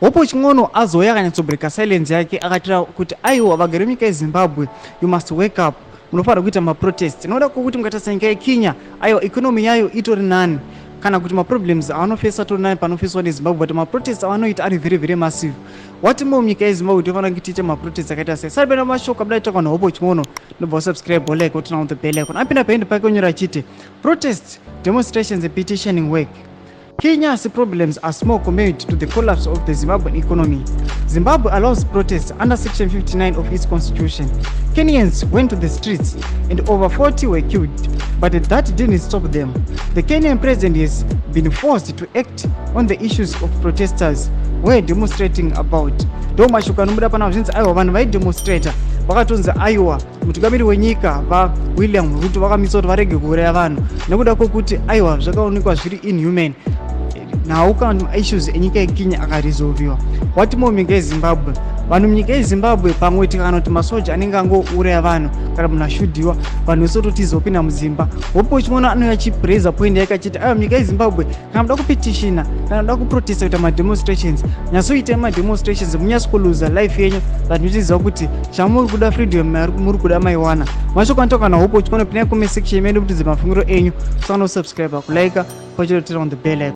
Hopewell Chin'ono azouya akanyatsobreaka silence yake, akatira kuti aiwa, vagari venyika yeZimbabwe, you must wake up, munofanira kuita maprotest nokuda kwokuti mukatarisa nyika yeKenya, aiwa, economy yayo itori nani, kana kuti maproblems avanofesa atori nani panofeswa neZimbabwe, but maprotest avanoita ari very very massive. What more munyika yeZimbabwe? Tofanira kuti tiite maprotest akaita sei? Sari pena mashoko abuda itaurwa naHopewell Chin'ono. Ndobva usubscribe, olike, oturn on the bell icon. Apinda paende pake onyora achiti, "Protest, demonstrations and petitioning work. Kenya's problems are small compared to the collapse of the Zimbabwean economy. Zimbabwe allows protests under Section 59 of its constitution. Kenyans went to the streets and over 40 were killed, but that didn't stop them. The Kenyan president has been forced to act on the issues of protesters were demonstrating about." Ndo mashoko anobuda panapa. Zvinzi aiwa, vanhu vaidemonstrata vakatonzi aiwa, mutungamiri wenyika vaWilliam Ruto vakamisa kuti varege kuuraya vanhu nekuda kwokuti aiwa, zvakaonekwa zviri inhuman. Nhau kana kuti maissues enyika yeKenya akaresolviwa, what more munyika yeZimbabwe? Vanhu munyika yeZimbabwe pamwe kana kuti masoja anenge angouraya vanhu, kana munhu ashudhiwa, vanhu vese vototizopinda mudzimba. Hopewell Chin'ono anouya achiraisa point yake achiti aiwa, munyika yeZimbabwe kana muda kupetitiona, kana muda kuprotesta, kuita mademonstrations, nyatsoitai mademonstrations, munyatsokuluza life yenyu, but muchiziva kuti chamuri kuda, freedom muri kuda, maiwana. Mashoko anotaurwa naHopewell Chin'ono. Pinai comment section medu kuti mafungiro enyu. Usana kusubscribe, kulike, pachiro turn on the bell icon.